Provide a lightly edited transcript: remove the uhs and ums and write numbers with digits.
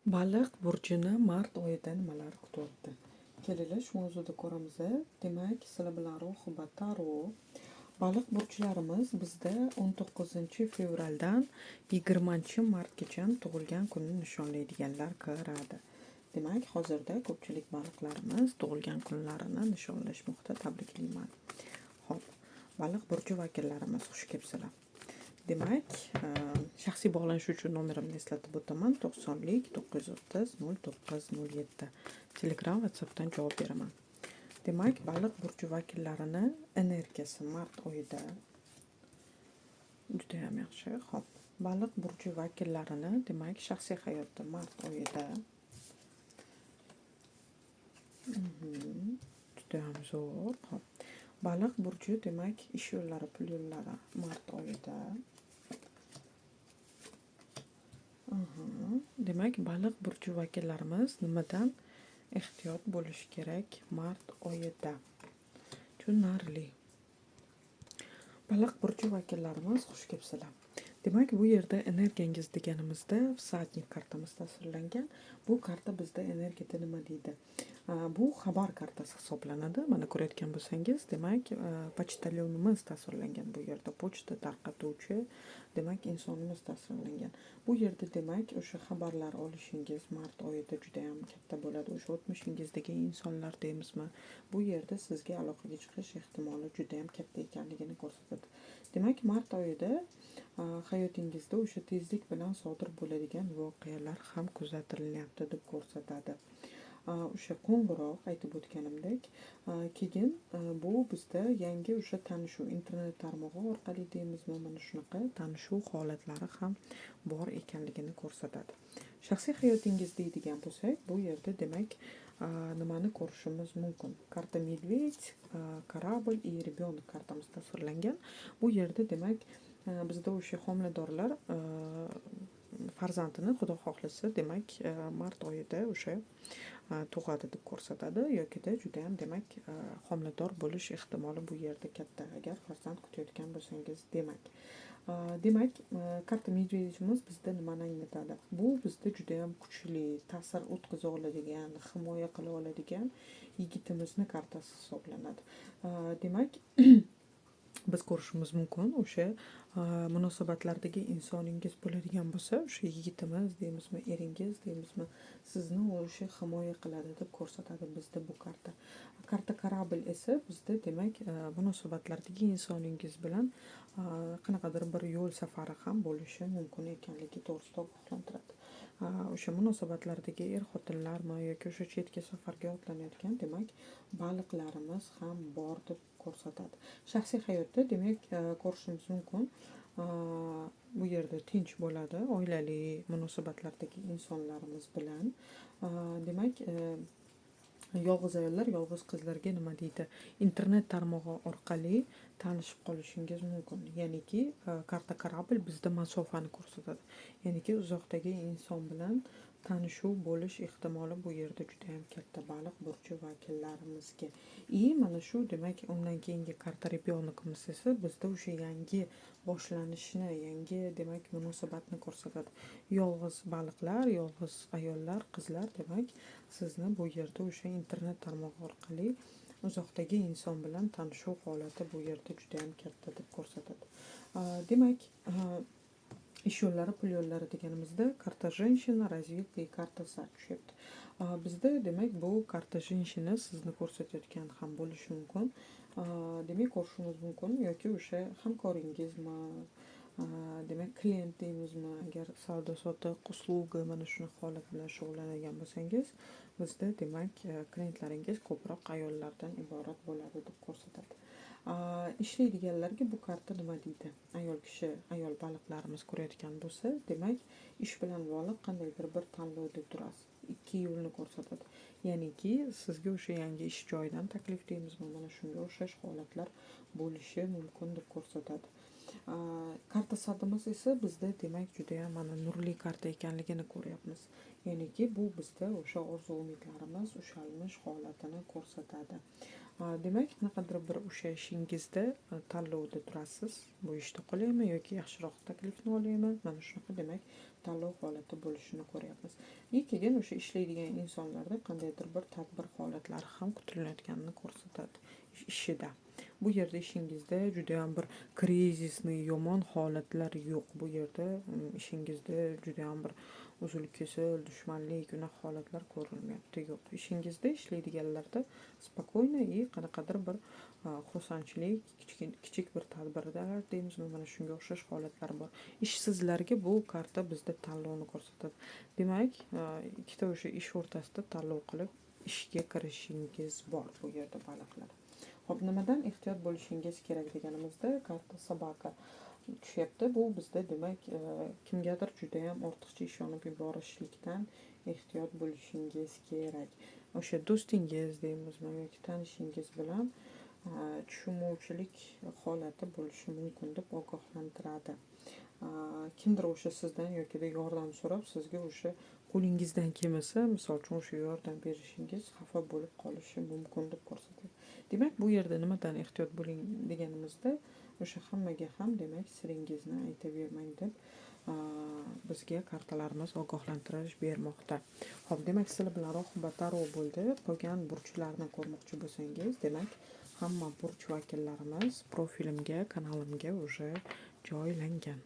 Baliq burjini mart oyida nimalar kutyapti? Kelinglar, shu mavzuda ko'ramiz. Demak, sizlar bilan Rohiba Taro. Baliq burchlarimiz bizda 19-fevraldan 20-martgacha tug'ilgan kunini nishonlaydiganlar kiradi. Demak, hozirda ko'pchilik baliqlarimiz tug'ilgan kunlarini nishonlashmoqda. Tabriklayman. Xo'p, baliq burchi vakillarimiz, xush kelibsizlar. Demak, shaxsiy bog'lanish uchun nomerimni eslatib o'taman: 90 930 09 07. Telegram, WhatsAppdan javob beraman. Demak, baliq burchi vakillarini energiyasi mart oyida judayam yaxshi. Xo'p, baliq burchi vakillarini, demak, shaxsiy hayotda mart oyida judayam zo'r. Xo'p, baliq burchi, demak, ish yo'llari, pul yo'llari mart oyida. Demak, baliq burchi vakillarimiz nimadan ehtiyot bo'lishi kerak mart oyida? Tushunarli. Baliq burchi vakillarimiz, xush kelibsizlar. Demak, bu yerda energiyangiz deganimizda всадник kartamiz tasvirlangan. Bu karta bizda energiyada nima deydi? Bu xabar kartasi hisoblanadi. Mana, ko'rayotgan bo'lsangiz, demak, pochtalyonimiz tasvirlangan bu yerda. Pochta tarqatuvchi, demak, insonimiz tasvirlangan. Bu yerda, demak, o'sha xabarlar olishingiz mart oyida judayam katta bo'ladi. O'sha o'tmishingizdagi insonlar deymizmi, bu yerda sizga aloqaga chiqish ehtimoli judayam katta ekanligini ko'rsatadi. Demak, mart oyida hayotingizda o'sha tezlik bilan sodir bo'ladigan voqealar ham kuzatilyapti deb ko'rsatadi. O'sha qo'ng'iroq, aytib o'tganimdek, keyin bu bizda yangi o'sha tanishuv, internet tarmog'i orqali deymizmi, mana shunaqa tanishuv holatlari ham bor ekanligini ko'rsatadi. Shaxsiy hayotingiz deydigan bo'lsak, bu yerda, demak, nimani ko'rishimiz mumkin? Karta медведь, корабль и ребенок kartamiz tasvirlangan. Bu yerda, demak, bizda o'sha homiladorlar farzandini, xudo xohlasa, demak, mart oyida o'sha tug'adi deb ko'rsatadi yokida judayam, demak, homilador bo'lish ehtimoli bu yerda katta, agar farzand kutayotgan bo'lsangiz. Demak, karta медведь imiz bizda nimani anglatadi? Bu bizda judayam kuchli ta'sir o'tkaza oladigan, himoya qila oladigan yigitimizni kartasi hisoblanadi. Demak, biz ko'rishimiz mumkin, o'sha munosabatlardagi insoningiz bo'ladigan bo'lsa, o'sha yigitimiz deymizmi, eringiz deymizmi, sizni o'sha himoya qiladi deb ko'rsatadi bizda bu karta. Karta корабль esa bizda, demak, munosabatlardagi insoningiz bilan qanaqadir bir yo'l safari ham bo'lishi mumkin ekanligi to'g'risida ogohlantiradi. O'sha munosabatlardagi er xotinlarmi yoki o'sha chetga safarga otlanayotgan, demak, baliqlarimiz ham bor deb ko'rsatadi. Shaxsiy hayotda, demak, ko'rishimiz mumkin, bu yerda tinch bo'ladi oilali munosabatlardagi insonlarimiz bilan. Demak, yolg'iz ayollar, yolg'iz qizlarga nima deydi? Internet tarmog'i orqali tanishib qolishingiz mumkin. Ya'niki, karta корабль bizda masofani ko'rsatadi, ya'niki uzoqdagi inson bilan tanishuv bo'lish ehtimoli bu yerda judayam katta baliq burchi vakillarimizga. И mana shu, demak, undan keyingi karta ребенок imiz esa bizda o'sha yangi boshlanishni, yangi, demak, munosabatni ko'rsatadi. Yolg'iz baliqlar, yolg'iz ayollar, qizlar, demak, sizni bu yerda o'sha internet tarmog'i orqali uzoqdagi inson bilan tanishuv holati bu yerda judayam katta deb ko'rsatadi. Demak, ish yo'llari, pul yo'llari deganimizda karta женщина, развилка и karta сад tushyapti. Bizda, demak, bu karta женщина sizni ko'rsatayotgan ham bo'lishi mumkin. Demak, ko'rishimiz mumkin yoki o'sha hamkoringizmi, demak, klient deymizmi, agar savdo sotiq, услуга, mana shunaqa holat bilan shug'ullanadigan bo'lsangiz, bizda, demak, klientlaringiz ko'proq ayollardan iborat bo'ladi deb ko'rsatadi. Ishlaydiganlarga bu karta nima deydi? Ayol kishi, ayol baliqlarimiz ko'rayotgan bo'lsa, demak, ish bilan bog'liq qandaydir bir tanlovda turasiz. Ikki yo'lni ko'rsatadi, ya'niki sizga o'sha yangi ish joyidan taklif deymizmi, mana shunga o'xshash holatlar bo'lishi mumkin deb ko'rsatadi. Карта сад imiz esa bizda, demak, judayam mana nurli karta ekanligini ko'ryapmiz. Ya'niki bu bizda o'sha orzu umidlarimiz ushalmish holatini ko'rsatadi. Demak, qanaqadir bir o'sha ishingizda tanlovda turasiz. Bu ishda qolaymi yoki yaxshiroq taklifni olaymi? Mana shunaqa, demak, tanlov holati bo'lishini ko'ryapmiz. И keyin o'sha ishlaydigan insonlarda qandaydir bir tadbir holatlari ham kutilayotganini ko'rsatadi ishida. Bu yerda ishingizda judayam bir кризисный yomon holatlar yo'q. Bu yerda ishingizda judayam bir uzil kesil dushmanlik, unaqa holatlar ko'rilmayapti, yo'q. Ishingizda ishlaydiganlarda спокойно и qanaqadir bir xursandchilik, kichik bir tadbirlar deymizmi, mana shunga o'xshash holatlar bor. Ishsizlarga bu karta bizda tanlovni ko'rsatadi. Demak, ikkita o'sha ish o'rtasida tanlov qilib ishga kirishingiz bor bu yerda, baliqlar. Ho'p, nimadan ehtiyot bo'lishingiz kerak deganimizda, karta собака tushyapti. Bu bizda, demak, kimgadir judayam ortiqcha ishonib yuborishlikdan ehtiyot bo'lishingiz kerak. O'sha do'stingiz deymizmi yoki tanishingiz bilan tushunmovchilik holati bo'lishi mumkin deb ogohlantiradi. Kimdir o'sha sizdan yokida yordam so'rab, sizga o'sha qo'lingizdan kelmasa, misol uchun, o'sha yordam berishingiz xafa bo'lib qolishi mumkin deb ko'rsatadi. Demak, bu yerda nimadan ehtiyot bo'ling deganimizda, o'sha hammaga ham, demak, siringizni aytavermang deb bizga kartalarimiz ogohlantirish bermoqda. Ho'p, demak, sizlar bilan Rohiba Taro bo'ldi. Qolgan burchlarni ko'rmoqchi bo'lsangiz, demak, hamma burch vakillarimiz profilimga, kanalimga уже joylangan.